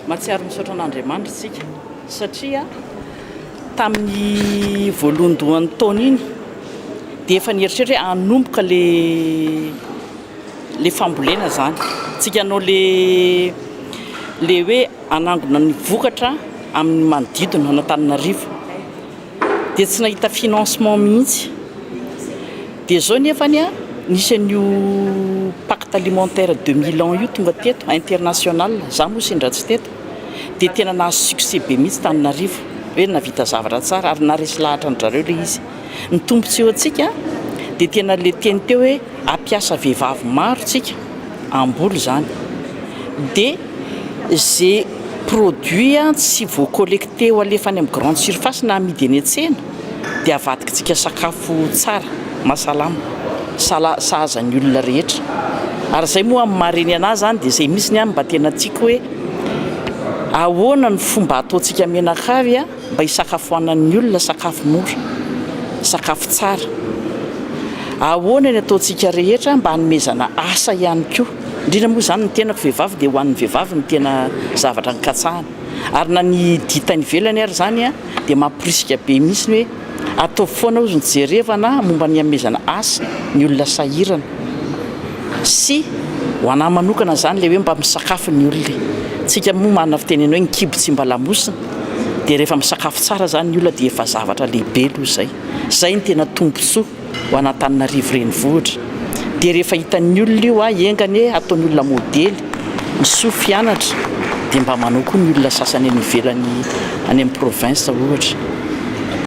Mahatsiaro misaotra an'Andriamanitra isika satria tamin'ny voalohandohan'ny taona iny dia efa nieritreritra hoe hanomboka le le fambolena izany. Tsika hanao le le hoe hanangona ny vokatra amin'ny manodidina an'Antananarivo. Dia tsy nahita financement mihitsy. Dia izao nefany an, nisy an'io pacte alimentaire de Milan io tonga teto, international, za moa sendra tsy teto, dia tena nahazo succès be mihitsy Tananarivo, hoe nahavita zavatra tsara ary naharesy lahatra an-dry zareo ilay izy. Ny tombontsoa antsika dia tena ilay teny teo hoe hampiasa vehivavy maro tsika hamboly izany. Dia ze produit tsy voa-collecter ho alefa any amin'ny grande surface na amidy eny an-tsena dia avadikitsika sakafo tsara, mahasalama, sala- sahaza ny olona rehetra. Ary izay moa amin'ny maha reny anah izany dia izay mihitsy ny ahy no mba tena tiako hoe ahoana ny fomba ataontsika mianakavy mba hisakafoanan'ny olona sakafo mora, sakafo tsara. Ahoana ny ataontsika rehetra mba hanomezana asa ihany koa, indrindra moa izany ny tenako vehivavy dia ho an'ny vehivavy no tena zavatra nikatsahana. Ary na ny dita any ivelany ary izany dia mamporisika be mihitsy ny hoe ataovy foana hozy ny jerevana momba ny hanomezana asa ny olona sahirana. Sy ho anah manokana izany ilay hoe mba misakafo ny olona e. Tsika moa manana fitenena hoe ny kibo tsy mba lamosina dia rehefa misakafo tsara izany ny olona dia efa zavatra lehibe aloha izay. Izay no tena tombontsoa ho an'Antananarivo renivohitra. Dia rehefa hitan'ny olona io a, enga anie hataon'ny olona modely, ny soa fianatra dia mba manao koa ny olona sasany any ivelany any amin'ny province ohatra.